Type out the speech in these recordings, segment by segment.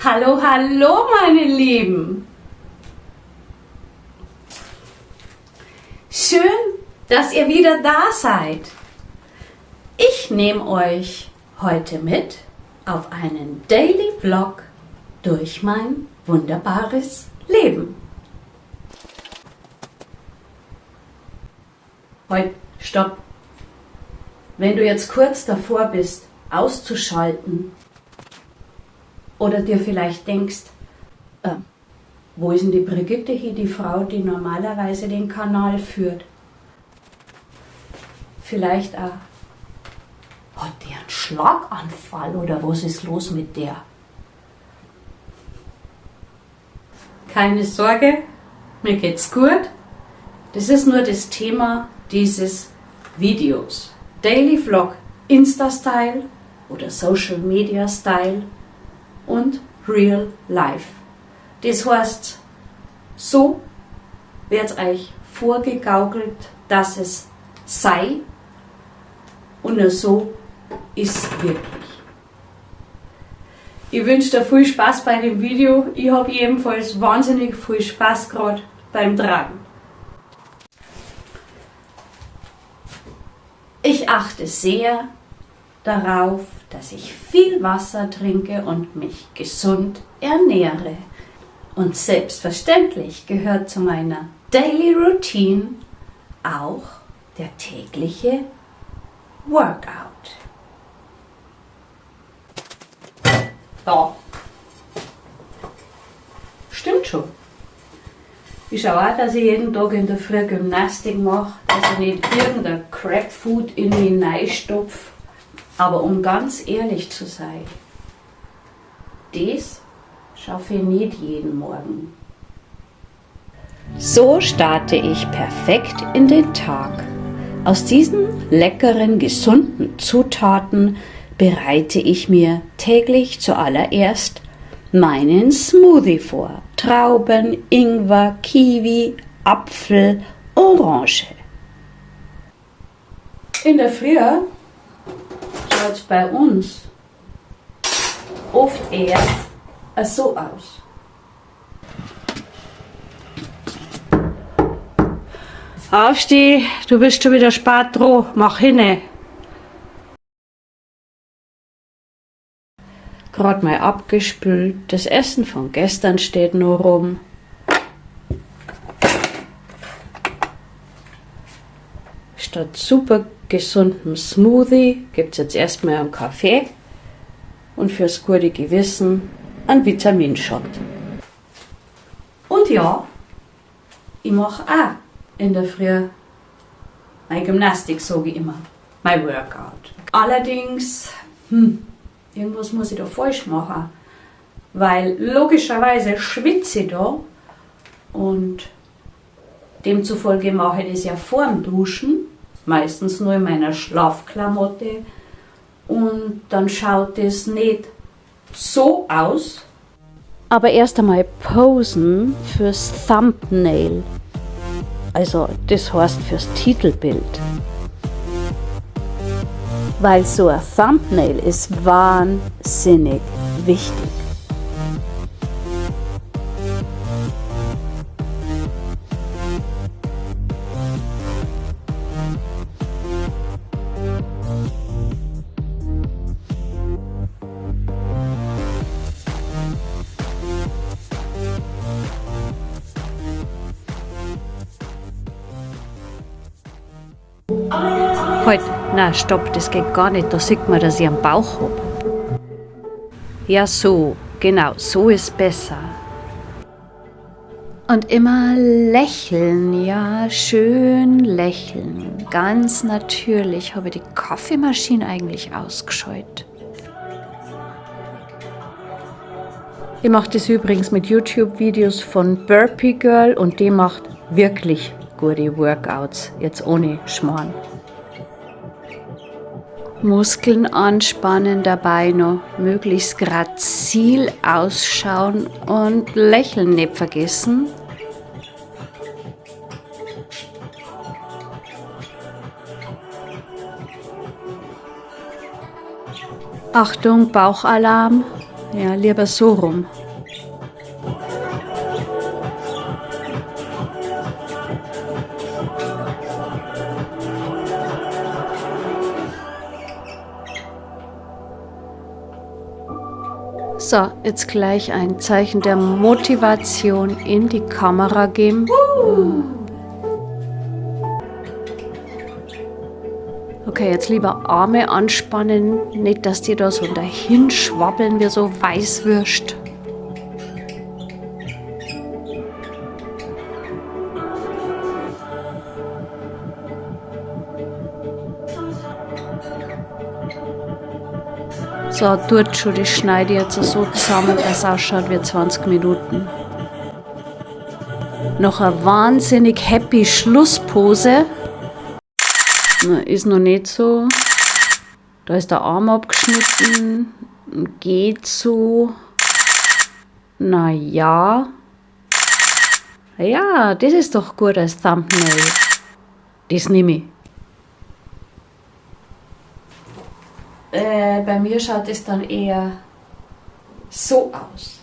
Hallo, hallo, meine Lieben! Schön, dass ihr wieder da seid. Ich nehme euch heute mit auf einen Daily Vlog durch mein wunderbares Leben. Halt, stopp! Wenn du jetzt kurz davor bist, auszuschalten oder dir vielleicht denkst, wo ist denn die Brigitte hier, die Frau, die normalerweise den Kanal führt? Vielleicht auch, hat die einen Schlaganfall oder was ist los mit der? Keine Sorge, mir geht's gut. Das ist nur das Thema dieses Videos. Daily Vlog Insta-Style oder Social Media Style und Real Life. Das heißt, so wird's euch vorgegaukelt, dass es sei und nur so ist's wirklich. Ich wünsche dir viel Spaß bei dem Video. Ich hab jedenfalls wahnsinnig viel Spaß grad beim Tragen. Ich achte sehr darauf, dass ich viel Wasser trinke und mich gesund ernähre. Und selbstverständlich gehört zu meiner Daily Routine auch der tägliche Workout. Da. Stimmt schon. Ich schaue auch, dass ich jeden Tag in der Früh Gymnastik mache, dass ich nicht irgendein Crap-Food in mich reinstopfe. Aber um ganz ehrlich zu sein, das schaffe ich nicht jeden Morgen. So starte ich perfekt in den Tag. Aus diesen leckeren, gesunden Zutaten bereite ich mir täglich zuallererst meinen Smoothie vor. Trauben, Ingwer, Kiwi, Apfel, Orange. In der Früh schaut's bei uns oft eher so aus. Aufsteh, du bist schon wieder spät dran, mach hinne. Grad mal abgespült, das Essen von gestern steht nur rum. Statt super gesundem Smoothie gibt's jetzt erstmal einen Kaffee und fürs gute Gewissen einen Vitaminshot. Und ja, ich mach auch in der Früh meine Gymnastik, sag ich immer, mein Workout. Allerdings, irgendwas muss ich da falsch machen, weil logischerweise schwitze ich da und demzufolge mache ich das ja vorm Duschen, meistens nur in meiner Schlafklamotte und dann schaut es nicht so aus. Aber erst einmal posen fürs Thumbnail, also das heißt fürs Titelbild. Weil so ein Thumbnail ist wahnsinnig wichtig. Halt, na stopp, das geht gar nicht, da sieht man, dass ich einen Bauch hab. Ja so, genau, so ist besser. Und immer lächeln, ja, schön lächeln. Ganz natürlich habe ich die Kaffeemaschine eigentlich ausgeschaltet. Ich mache das übrigens mit YouTube-Videos von Burpee Girl und die macht wirklich gute Workouts, jetzt ohne Schmarrn. Muskeln anspannen, dabei noch möglichst grazil ausschauen und lächeln nicht vergessen. Achtung, Bauchalarm. Ja, lieber so rum. So, jetzt gleich ein Zeichen der Motivation in die Kamera geben. Okay, jetzt lieber Arme anspannen, nicht, dass die da so dahin schwabbeln wie so Weißwürst. So, tut schon, das schneide ich jetzt so zusammen, dass es ausschaut wie 20 Minuten. Noch eine wahnsinnig happy Schlusspose. Na, ist noch nicht so. Da ist der Arm abgeschnitten. Geht so. Na ja. Ja, das ist doch gut als Thumbnail. Das nehme ich. Bei mir schaut es dann eher so aus.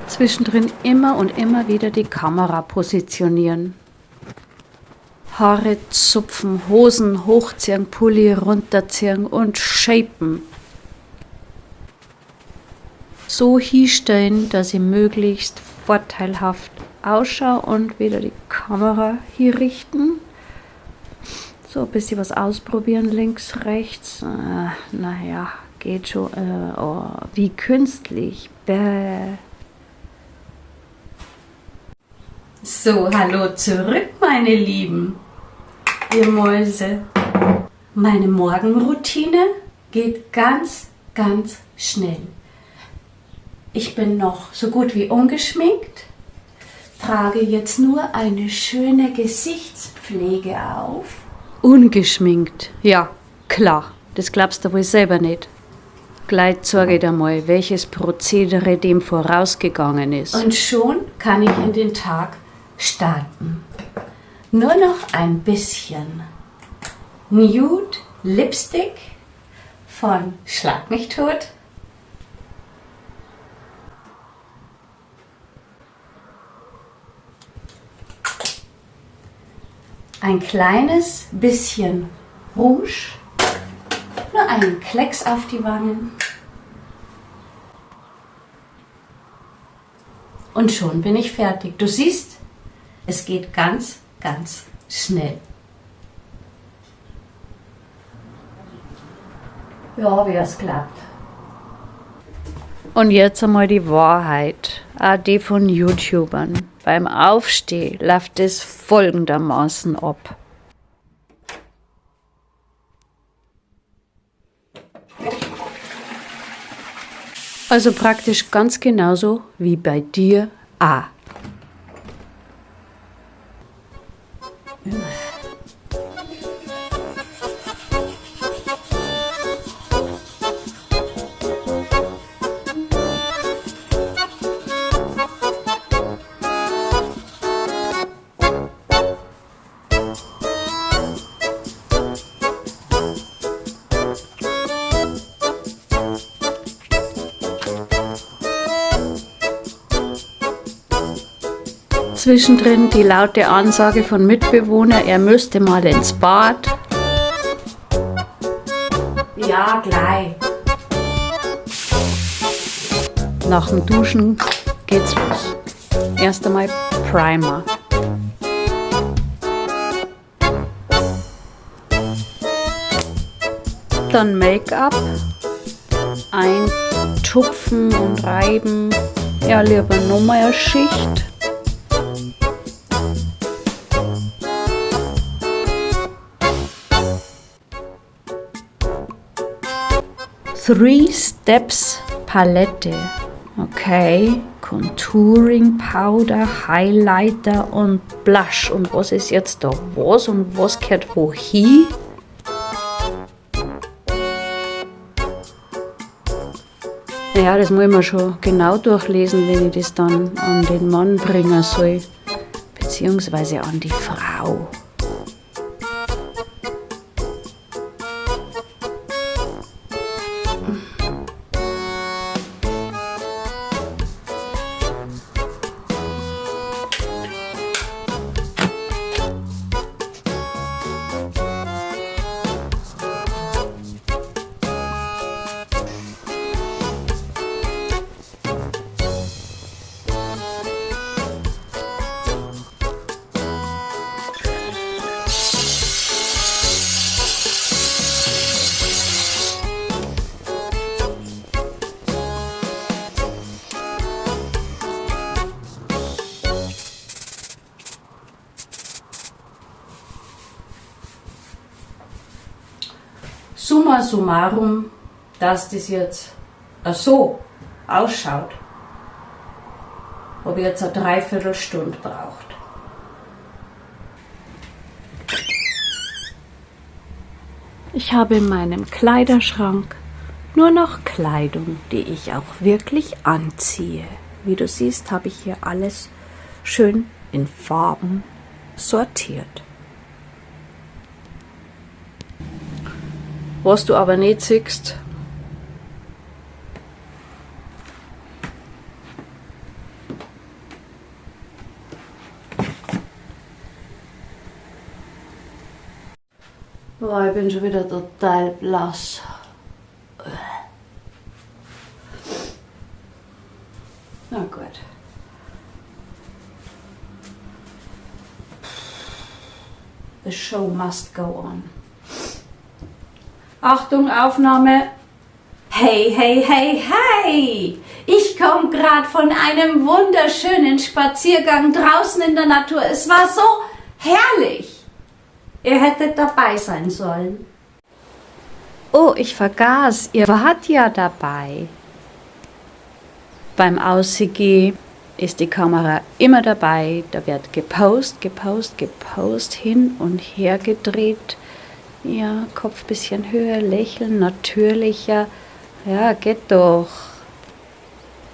Zwischendrin immer und immer wieder die Kamera positionieren. Haare zupfen, Hosen hochziehen, Pulli runterziehen und shapen. So hinstellen, dass ich möglichst vorteilhaft ausschaue und wieder die Kamera hier richten. So, ein bisschen was ausprobieren, links, rechts. Naja, geht schon. Oh, wie künstlich. Bäh. So, hallo zurück, meine Lieben, ihr Mäuse. Meine Morgenroutine geht ganz, ganz schnell. Ich bin noch so gut wie ungeschminkt, trage jetzt nur eine schöne Gesichtspflege auf. Ungeschminkt, ja, klar, das glaubst du wohl selber nicht. Gleich zeige ich dir mal, welches Prozedere dem vorausgegangen ist. Und schon kann ich in den Tag starten. Nur noch ein bisschen Nude Lipstick von Schlag mich tot. Ein kleines bisschen Rouge, nur einen Klecks auf die Wangen. Und schon bin ich fertig. Du siehst, es geht ganz, ganz schnell. Ja, wie es klappt. Und jetzt einmal die Wahrheit, auch die von YouTubern. Beim Aufstehen läuft es folgendermaßen ab. Also praktisch ganz genauso wie bei dir auch. Zwischendrin die laute Ansage von Mitbewohner, er müsste mal ins Bad. Ja, gleich. Nach dem Duschen geht's los. Erst einmal Primer. Dann Make-up. Eintupfen und reiben. Ja, lieber nochmal eine Schicht. 3 Steps Palette. Okay, Contouring Powder, Highlighter und Blush. Und was ist jetzt da was und was gehört wohin? Ja, das muss ich mir schon genau durchlesen, wenn ich das dann an den Mann bringen soll, beziehungsweise an die Frau. Summa summarum, dass das jetzt so ausschaut, habe ich jetzt eine Dreiviertelstunde braucht. Ich habe in meinem Kleiderschrank nur noch Kleidung, die ich auch wirklich anziehe. Wie du siehst, habe ich hier alles schön in Farben sortiert. Was du aber nicht siehst, boah, ich bin schon wieder total blass. Na gut. The show must go on. Achtung, Aufnahme. Hey, hey, hey, hey! Ich komm grad von einem wunderschönen Spaziergang draußen in der Natur. Es war so herrlich. Ihr hättet dabei sein sollen. Oh, ich vergaß, ihr wart ja dabei. Beim Ausgehen ist die Kamera immer dabei. Da wird gepost, gepost, gepost, hin und her gedreht. Ja, Kopf bisschen höher, lächeln, natürlicher. Ja, geht doch.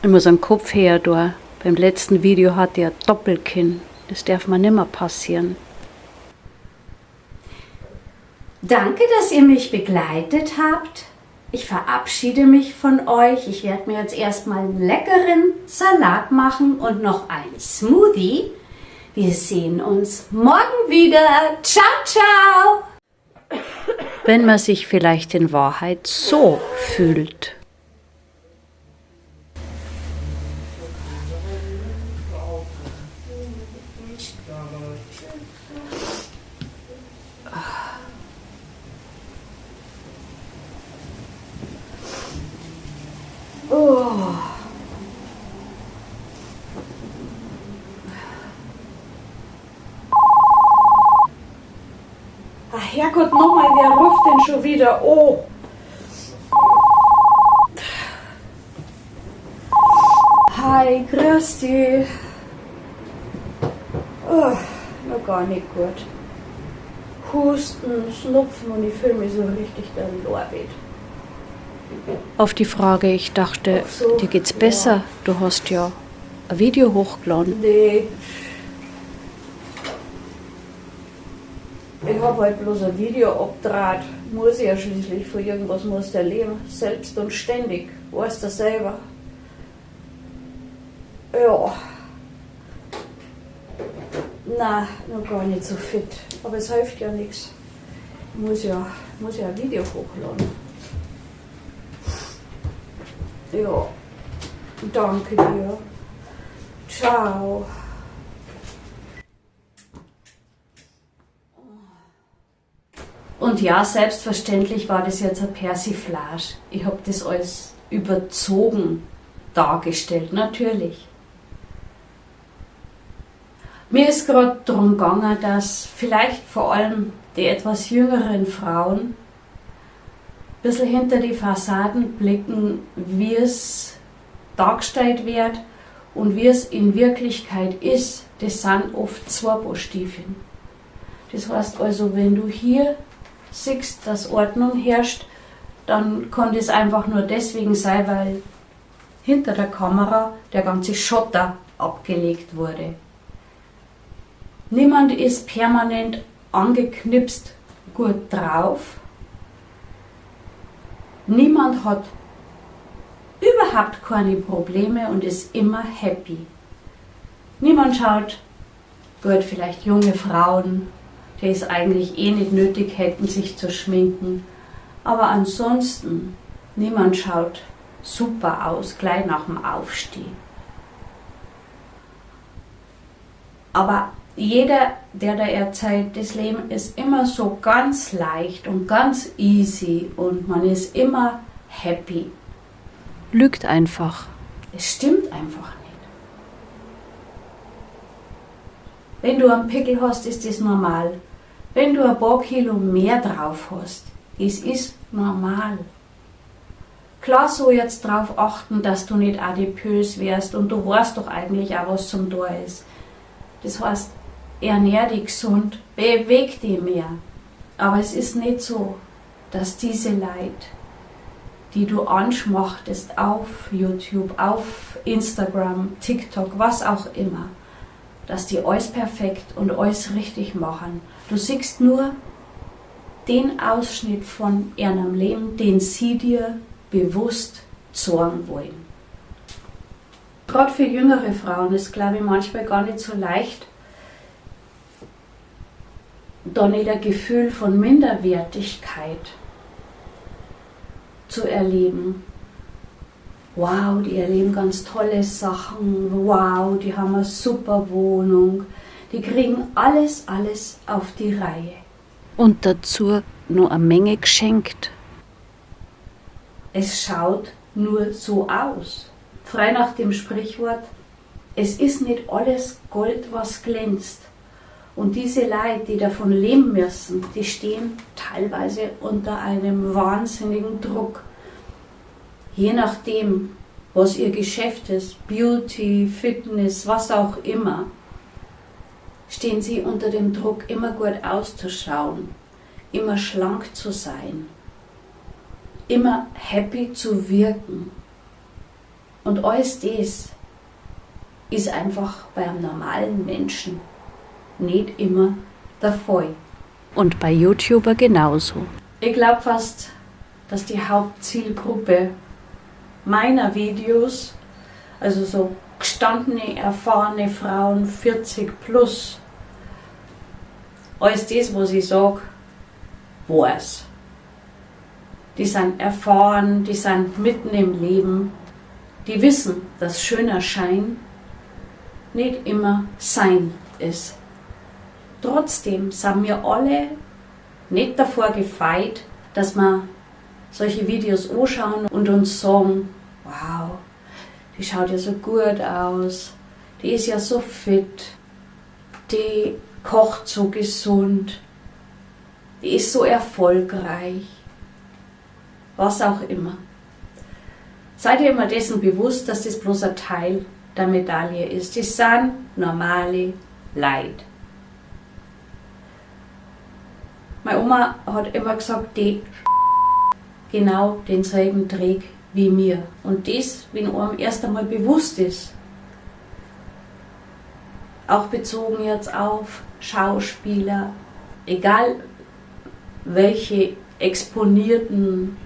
Ich muss einen Kopf her da. Beim letzten Video hatte er Doppelkinn. Das darf mir nimmer passieren. Danke, dass ihr mich begleitet habt. Ich verabschiede mich von euch. Ich werde mir jetzt erstmal einen leckeren Salat machen und noch einen Smoothie. Wir sehen uns morgen wieder. Ciao, ciao! Wenn man sich vielleicht in Wahrheit so fühlt. Oh. Ach, Herrgott, nochmal, wer ruft denn schon wieder? Oh. Hi, grüß dich. Oh, noch gar nicht gut. Husten, Schnupfen und ich fühle mich so richtig der Lorbeet. Auf die Frage, ich dachte, so, dir geht's besser, ja. Du hast ja ein Video hochgeladen. Nee. Ich habe halt bloß ein Video abgedreht. Muss ich ja schließlich, von irgendwas muss der leben. Selbst und ständig, weißt du selber. Ja. Na, noch gar nicht so fit. Aber es hilft ja nichts. Ich muss ja ein Video hochladen. Ja, danke dir. Ciao. Und ja, selbstverständlich war das jetzt eine Persiflage. Ich habe das alles überzogen dargestellt, natürlich. Mir ist gerade darum gegangen, dass vielleicht vor allem die etwas jüngeren Frauen ein bisschen hinter die Fassaden blicken, wie es dargestellt wird und wie es in Wirklichkeit ist. Das sind oft zwei Paar Stiefeln. Das heißt also, wenn du hier siehst, dass Ordnung herrscht, dann kann das einfach nur deswegen sein, weil hinter der Kamera der ganze Schotter abgelegt wurde. Niemand ist permanent angeknipst gut drauf. Niemand hat überhaupt keine Probleme und ist immer happy. Niemand schaut, gut, vielleicht junge Frauen, die es eigentlich eh nicht nötig hätten, sich zu schminken. Aber ansonsten, niemand schaut super aus, gleich nach dem Aufstehen. Aber jeder, der da erzählt, das Leben ist immer so ganz leicht und ganz easy und man ist immer happy. Lügt einfach. Es stimmt einfach nicht. Wenn du einen Pickel hast, ist das normal. Wenn du ein paar Kilo mehr drauf hast, es ist normal. Klar, so jetzt drauf achten, dass du nicht adipös wirst und du weißt doch eigentlich auch, was zum Tor ist. Das heißt, ernähr dich gesund, beweg dich mehr. Aber es ist nicht so, dass diese Leute, die du anschmachtest auf YouTube, auf Instagram, TikTok, was auch immer, dass die alles perfekt und alles richtig machen. Du siehst nur den Ausschnitt von ihrem Leben, den sie dir bewusst zeigen wollen. Gerade für jüngere Frauen ist, glaube ich, manchmal gar nicht so leicht, da nicht ein Gefühl von Minderwertigkeit zu erleben. Wow, die erleben ganz tolle Sachen. Wow, die haben eine super Wohnung. Die kriegen alles, alles auf die Reihe. Und dazu nur eine Menge geschenkt. Es schaut nur so aus. Frei nach dem Sprichwort, es ist nicht alles Gold, was glänzt. Und diese Leute, die davon leben müssen, die stehen teilweise unter einem wahnsinnigen Druck. Je nachdem, was ihr Geschäft ist, Beauty, Fitness, was auch immer, stehen sie unter dem Druck, immer gut auszuschauen, immer schlank zu sein, immer happy zu wirken. Und alles das ist einfach bei einem normalen Menschen nicht immer der Fall. Und bei YouTuber genauso. Ich glaube fast, dass die Hauptzielgruppe meiner Videos, also so Gestandene, erfahrene Frauen 40 plus alles das, was ich sage, weiß. Die sind erfahren, die sind mitten im Leben, die wissen, dass schöner Schein nicht immer Sein ist. Trotzdem sind wir alle nicht davor gefeit, dass wir solche Videos anschauen und uns sagen, wow, die schaut ja so gut aus, die ist ja so fit, die kocht so gesund, die ist so erfolgreich, was auch immer. Seid ihr immer dessen bewusst, dass das bloß ein Teil der Medaille ist. Das sind normale Leid. Meine Oma hat immer gesagt, die genau denselben Dreck wie mir. Und das, wenn einem erst einmal bewusst ist, auch bezogen jetzt auf Schauspieler, egal welche exponierten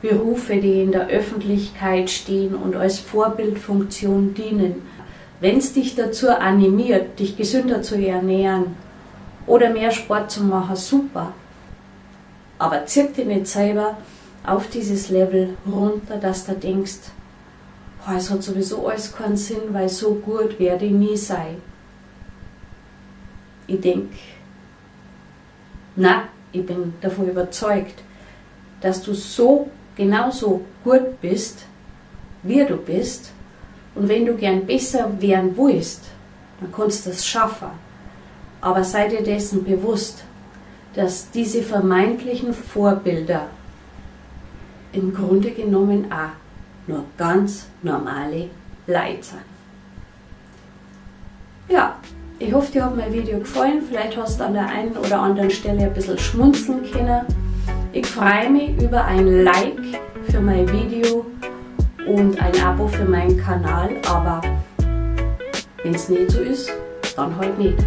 Berufe, die in der Öffentlichkeit stehen und als Vorbildfunktion dienen. Wenn es dich dazu animiert, dich gesünder zu ernähren oder mehr Sport zu machen, super. Aber zieh dich nicht selber auf dieses Level runter, dass du denkst, boah, es hat sowieso alles keinen Sinn, weil so gut werde ich nie sein. Ich denk, na, ich bin davon überzeugt, dass du so genauso gut bist, wie du bist. Und wenn du gern besser werden willst, dann kannst du das schaffen. Aber sei dir dessen bewusst, dass diese vermeintlichen Vorbilder im Grunde genommen auch nur ganz normale Leute sind. Ja, ich hoffe, dir hat mein Video gefallen. Vielleicht hast du an der einen oder anderen Stelle ein bisschen schmunzeln können. Ich freue mich über ein Like für mein Video und ein Abo für meinen Kanal, aber wenn es nicht so ist, dann halt nicht.